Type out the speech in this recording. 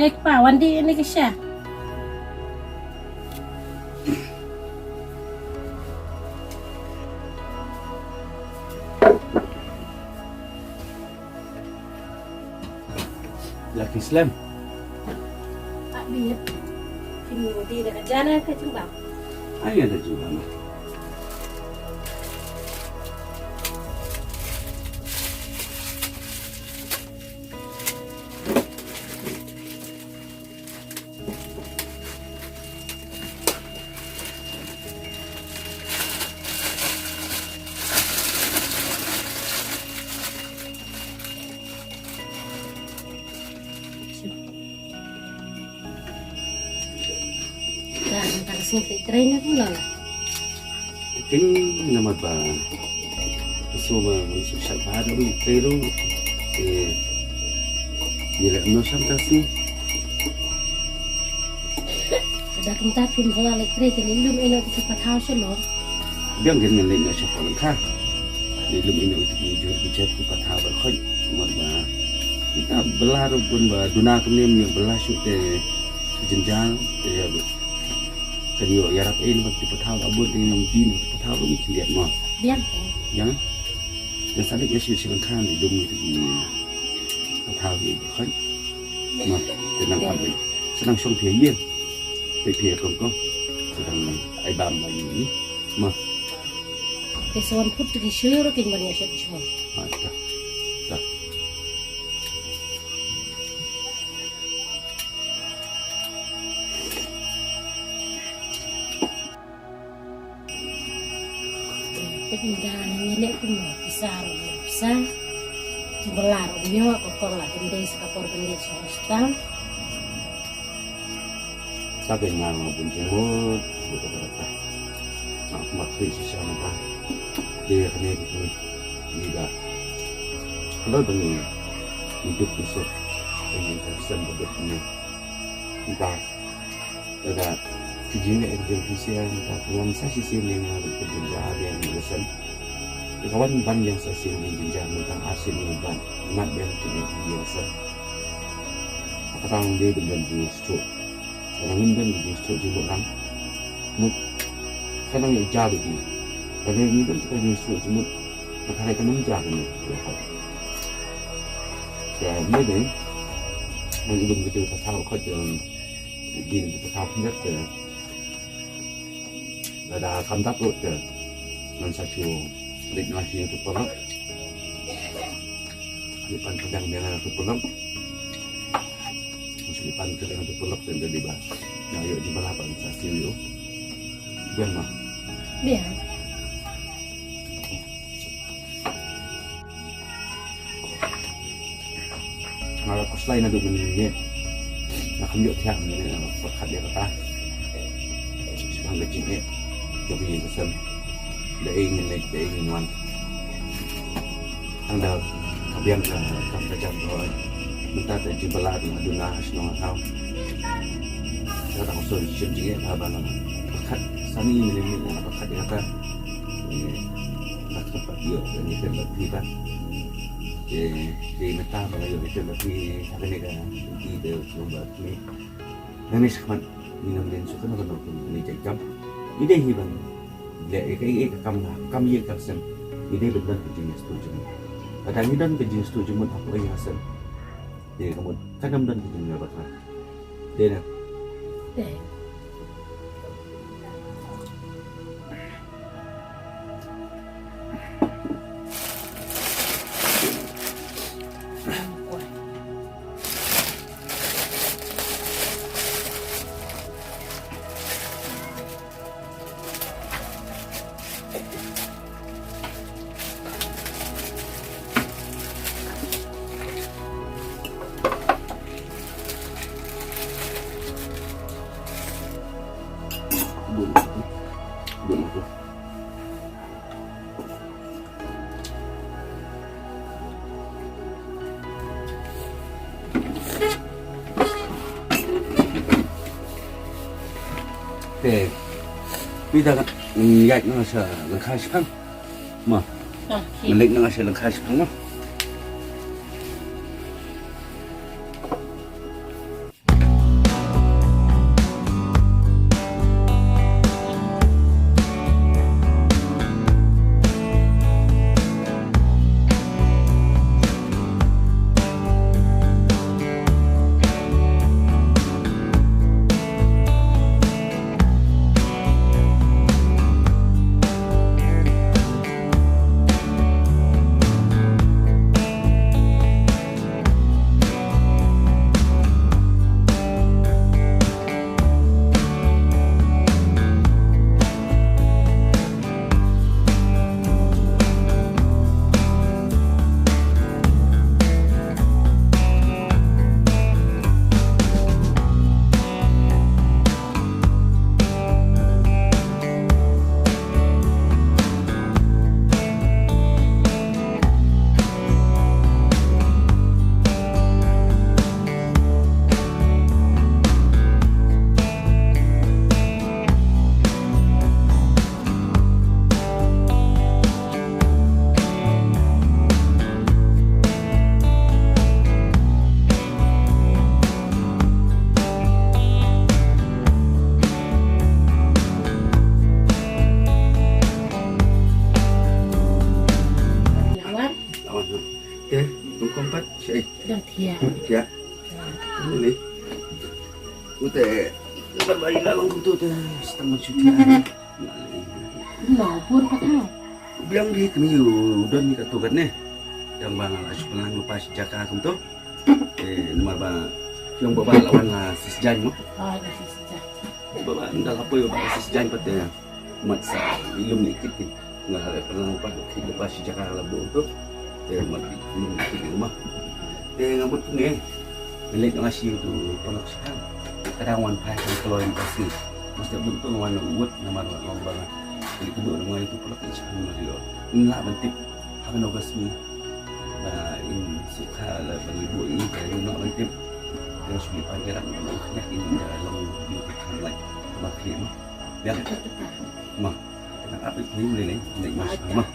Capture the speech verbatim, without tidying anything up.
Ek pa, wan dih ïa kane ka sha. La ki slem. Ah, bit. Kine dih da ka jana ka jingbam. Ai, ïa da jingbam. Ka, ka sngi te trei na pula la. King namar ba ka sngi ba ngi suk shait ba da ngi trei ruh. Eh, ngi leh no sham ka sngi. Ka da kumta phim la leh trei te ngi lum ino ki pathaw sha no. Biang kin ngan leh no sham ka lang ka. Ngi lum ino ki jur ki jat ki pathaw ba khoi. Namar ba kita bela ruh bun ba duna kumne ngi bela shu te jynjar te. Kan ïoh ïarap ei namar ki pathaw la bun te ngi nang din ki pathaw ruh ngi khyndiat mo. Biang te. Biang. Jan sa leit ïa shu shu kan khan i dum ki pathaw ki khoi. Mo. Te nang pat leit. Sa nang shong phi ïa. Phi phi kong kong. Sa nang ai bam ba ïa. Mo. Te sa wan put ki shu ruh kin ban ïa shu shu. Ha ta. Ta. Te pynban ngi leh kumno pisa ruh ïoh pisa. Jingbylla ruh ïoh, ka kong la kyndit sa ka por kyndit sha hospital. Sa pynban nga bun jingmut, bun ka bynta. Nga kumba khri shisha mynta. Te kane ka kane. Ngi da. Kane ba ngi. Ngi duk ngi suk. Ngi ka sem ba duk ngi. Ngi ka. Lada ki jingeh ki jingpynshiah mynta ka wan sa shisien ïa nga ka jingjia biang ïa ka sem. Te ka wan ban ïa sa shisien ïa ka jingjia mynta arsien ïa ban mat biang ki jingeh ki jingpynshiah. Kata ngi dei ban don jingsthoh. Kata ngi don jingsthoh jingmut lang. Mut. Kata ngi ja bagi. Kata ngi don kata jingsthoh jingmut. Kata ngi kata ngi ja bagi. Kata ngi dei. Ngi don kata kata kata. Din ka ka khyndiat te. Lada kam dap ruh te. Ngan sa shu leit noh sha ïing tu paralok. Leit pan pynjah biang tu paralok. Shu leit pan pynjah tu paralok te dei ba. Nga ïoh jingbylla ban sa siew ïoh. Biang ma. Biang. Nga la khuslai naduh mynne. Nga kham ïoh thiah mynne nga la pyrkhat ïa kata. Shu bang ka jingeh. Jong ka ïing ka sem. Da ei ngin leit, da ei ngin wan. Tang da ka biang ka kam ka jam ko. Mynta te jingbylla duna ha shnong ha thaw. Kata ka shu shim jingeh ka ba nga pyrkhat sani mynne nga la pyrkhat ïa kata. Nga kyrpad ïa u Nongpynim Bah. Te te mynta ba nga ïoh ïa ka lynti ha kane ka lynti te shu ba kane. Nangne shakhmat ngin ym don shuh kano kano kano kane jait kam. Ngi dei hi ban leh ïa kaei kaei ka kam na kam ïing kam sem. Ngi dei ban don ka jingsngewthuh jingmut. Lada ngi don ka jingsngewthuh jingmut hapoh ïing ha sem. Te ka mut kan ym don ka jingïarap. Dei na. Dei. Te, phi da, mm, ïaid noh sha lyngkha shipang. Ma. Ah, okay. Ngan leit noh sha lyngkha shipang ma. Te, kum kum pat, shi. Dang thiah. Thiah. Ni. Ute, ban bai la long tu te, setengah juta. No, bun pat ha. Biang di kami u don ni ka tu kan ne. Dang bang la shu pynlang lypa shi jaka kum tu. Eh, namar ba, biang ba ba la wan la sisjan mo. Ah, la sisjan. Ba ba, nda la poi ba la sisjan pat te. Mat sa, ilum ni kit kit. Nga la pynlang pat, kit lypa shi jaka la bu tu. Te mat, ilum ni kit kit mo. Te nga mut ne. Leit nga shi tu, pynlok shi kan. Kadang wan phai kan kloi ni pasi. Mesti belum tu wan wut namar wan long ba. Jadi kedua nama itu pynlok shi kan. Nla ban tip. Haban August ni. Ba in sukha la ban ibu i ba in la ban tip. Terus beli panjang ban khnya in da long di kan lai. Ba khli ma. Ya. Ma. Nak apa ni boleh ni? Ni mas ma.